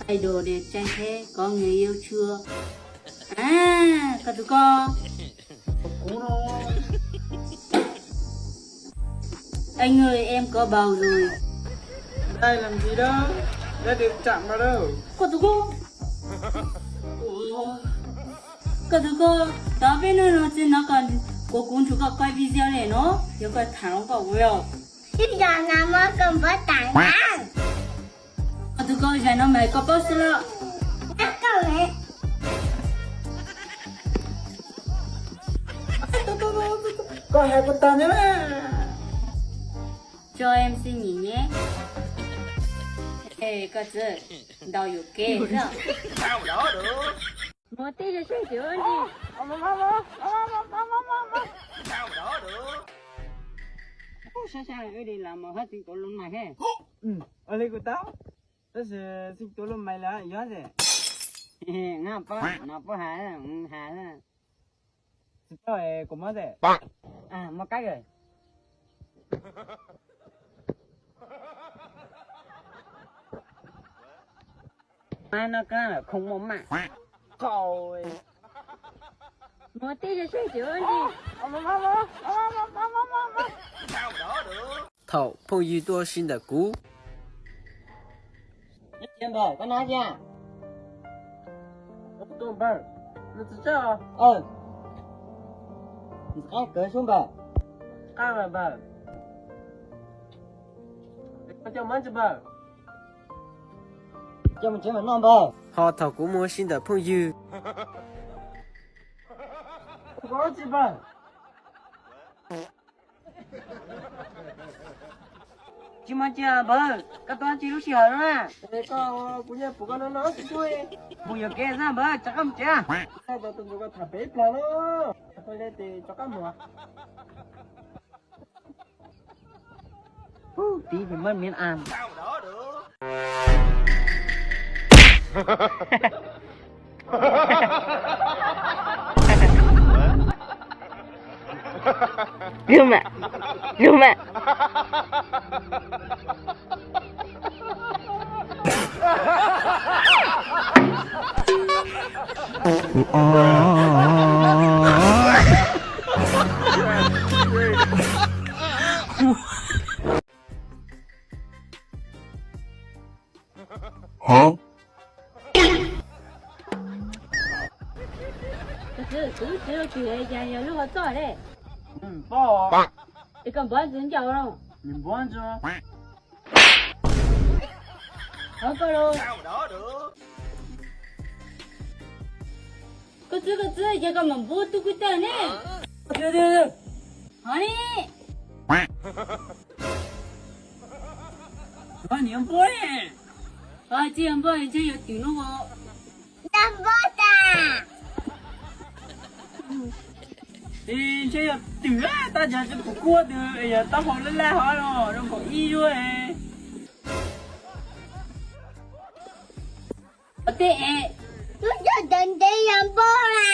Idol đẹp trai thế, có người yêu chưa? À, koj tus koj. Kuv no. Anh ơi, em có bầu rồi. Đây làm gì đó? Ra điện chặn vào đâu? Koj tus koj. Koj tus koj, tau peb hnub no tsis hnov koj, kuv kuv nrog koj quay video ne no, yog koj tham hluas nkauj kuv yog. Twb yog no mas koj npawg tham na. Koj tus koj, zaum no mas koj paub xwb los. Koj hais kuv tag ne. Cho em xin nghỉ nhé. Ê, koj txwv, ntau yuam kev xwb. Mus tij seb tseem ua ntsis. Sab sab wb li los mus hab txiv tuav lub mais he. Ua li kuv tau, tab sis txiv tuav lub mais lawm yog ze. Nab pob, nab pob has, has. Tsis tau kuv muab ze. Muab kab. Mas no kab lawm không muaj maj. Qau. Mus tij seb tseem ua ntsis. Thaum phooj ywg tuaj si ntawm kuv. Nyob tsev npawg, koj nyob tsev? Nws tsis tsev os. Nws qab kawg sub npawg. Qab npawg. Coj mus tsev mas noj npawg. Ho thaum kuv mus si ntawm phooj ywg. Tsis mas cia npawg, koj tuaj tsis lub sij hawm no na. Koj, kuv nyiam pum koj no no tsis tub. Mus yuam kev xwb npawg, rov qab mus tsev. Koj tus ntxuav koj tham pem plag no. Koj le tes rov qab mus. Tí thì mất miếng ăn. Zoom lại. Zoom lại. Hov? Tus txiv, tus txiv, tus txiv, yog lub hov txoj ne. Es koj npov ntsis ncaus los? Nws npov ntsis. Hov koj los. Koj txiv, koj txiv, yog koj mam npov tub kuv tawg ne. Hov ne. Koj niam npov ne. Tsis yog npov, ntshe yog twm no. Npov tas. Ntshe yog twm, tab sis tsis pum kuab twm, yog taub hau laj laj hov no, zoo nkaus ib zuag. Ua tej es, lub coj ntev ntev yog npog na.